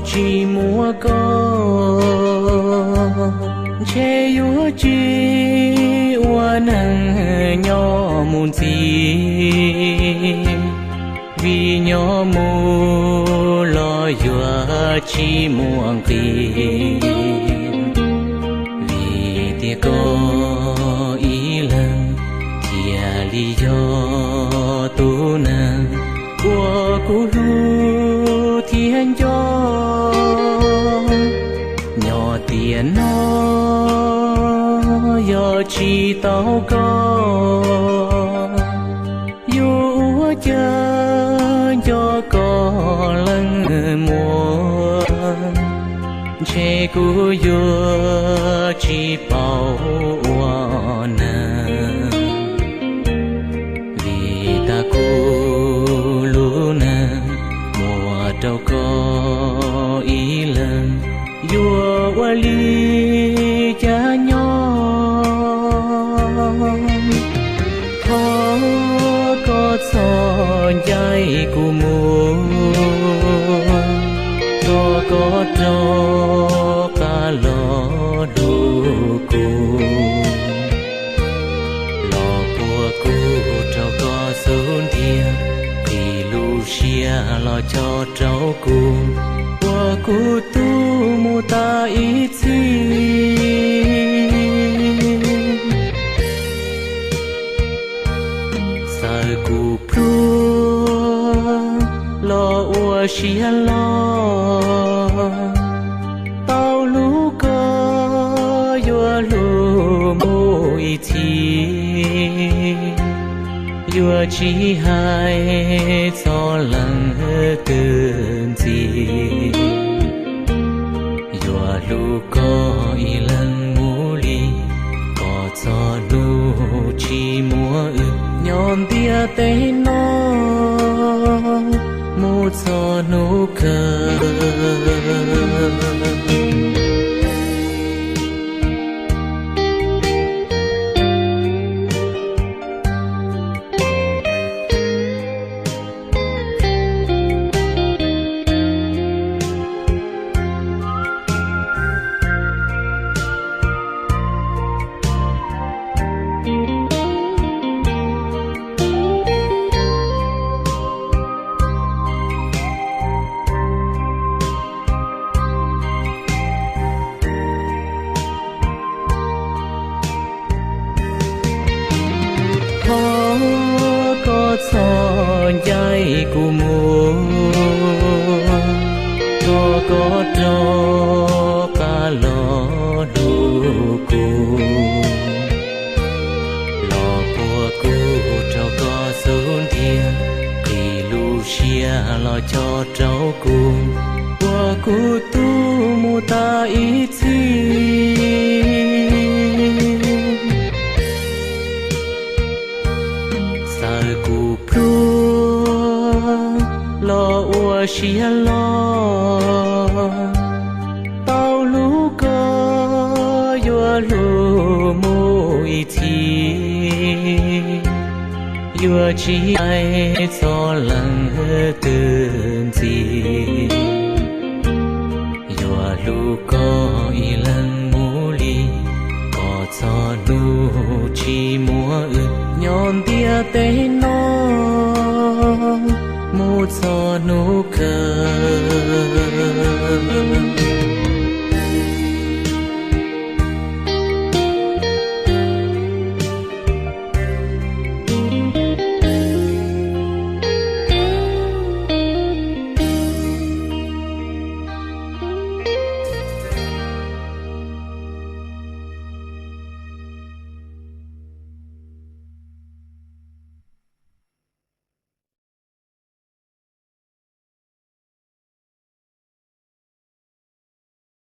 Tsis muaj koj, ntshe yuav tsis ua neeg nyob mus ntxiv, vim nyob mus los yuav tsis muaj nqis. Vim tias koj ib leeg thiaj li yog tus neeg uas kuv hlub thiab nco. Nyob tiam no yog tsis tau koj, yuav ua cas nco koj leej muag, ntshe kuv yuav tsis paub ua neeg. Vim tas kuv lub neej muaj rau koj ib leeg, yuav ua li cas nyob. Thov koj txhob ncaim kuv mus, thov koj rov qab los hlub kuv, los puag kuv rau koj xub ntiag, qhib lub siab los co rau kuv, ua kuv tub mus tas ib txhis. Txawm kuv pluag los ua siab loj, tau hlub koj yuav hlub mus ib txhis, yuav tsis hais txog leej twg ntxiv. Yuav hlub koj ib leeg mus li, kom txog hnub tsis muaj wb, nyob ntiaj teb no mus txog hnub kawg. Thov koj txhob ncaim kuv mus, thov koj rov qab los hlub kuv, los puag kuv rau koj xub ntiag, qhib lub siab los co rau kuv, ua kuv tub mus tas ib txhis. Txawm kuv pluag los ua siab loj, tau hlub koj yuav hlub mus ib txhis, yuav tsis hais txog leej twg ntxiv. Yuav hlub koj ib leeg mus li, kom txog hnub tsis muaj wb, nyob ntiaj teb no mus txog hnub kawg.